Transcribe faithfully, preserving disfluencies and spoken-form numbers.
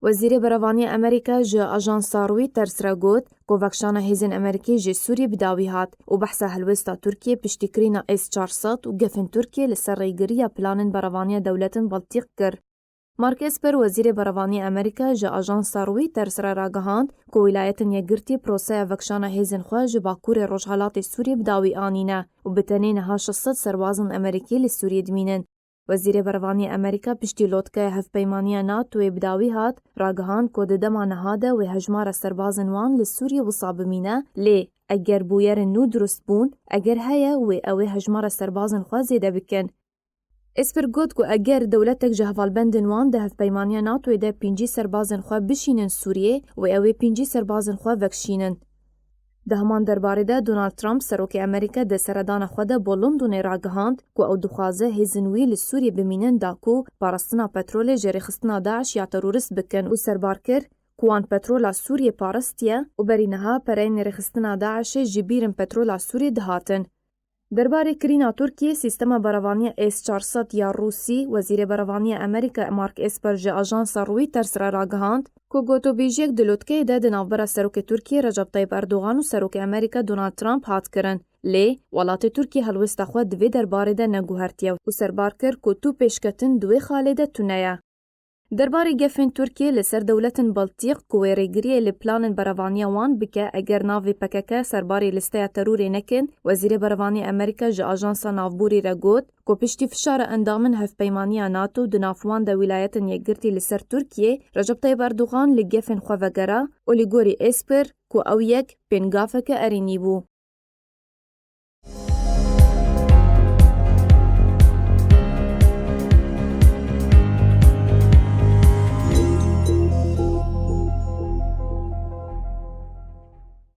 Wezîrê Berevaniyê Amerîka ji ajansa Reuters re got ku vekşana hêzên Amerîkî ji Sûriyê bi dawî hat û behsa helwesta Tirkiyê piştî kirîna S çar sed û gefên Tirkiyê li ser rêgiriya planên berevaniya dewletên Baltîk kir. Mark Esper, wezîrê berevaniyê Amerîka, ji ajansa Reuters re ragihand ku Wîlayetên Yekgirtî proseya vekşana hêzên xwe ji bakurê rojhelatê Sûriyê bi dawî anîne û bi tenê niha şeş sed serbazên Amerîkî li Sûriyê dimînin. Wezîrê berevaniyê Amerîka piştî lotkeya hevpeymaniya NATOyê bi dawî hat, ragihand ku di dema niha de wê hejmara serbazên wan li Sûriyê wisa bimîne, lê eger bûyerên nû dirust bûn, eger heye wê ew ê hejmara serbazên xwe zêde bikin. Esper got ku eger dewletek ji hevalbendên wan di hevpeymaniya NATOyê de pêncî serbazên xwe bişînin Sûriyê, wê ew ê pêncî serbazên xwe vekşînin. Di heman derbarê de Donald Trump, serokê Amerîka, di seredana xwe de bo Londonê ragihand ku ew dixwaze hêzên wî li Sûriyê bimînin da ku parastina petrolê ji rêxistina DAIŞ ya terorist bikin û serbar kir ku wan petrola Sûriyê parastiye û berî niha pereyên rêxistina DAIŞê ji bîr in petrola Sûriyê dihatin. Derbarê kirîna Tirkiyê, sîstema berevaniya S çar sed ya Rûsî, wezîrê berevaniya Amerîka Mark Esper ji ajansa Reuters re ragihand ku gotûbêjiyek di lotkeyê de di navbera serokê Tirkiyê Recep Tayyip Erdogan û serokê Amerîka Donald Trump hat kirin. Lê welatê Tirkiyê helwesta xwe di vê derbarê de neguhertiye û serbar kir ku tu pêşketin di wê xalê de tune ye. Derbarê gefên Tirkiyê li ser dewletên Baltîk ku wê rêgiriyê li planên berevaniya wan bike eger navê P K K serbarê listeya terorê nekin, Wezîrê Berevanî Amerîka ji ajansa navborî re got ku piştî fişara endamên Hevpeymaniya NATO di nav wan de Wîlayetên Yekgirtî li ser Tirkiyê, Recep Tayyip Erdogan li gefên xwe vegera û li gorî Esper ku ew yek pêngaveke erênî bû.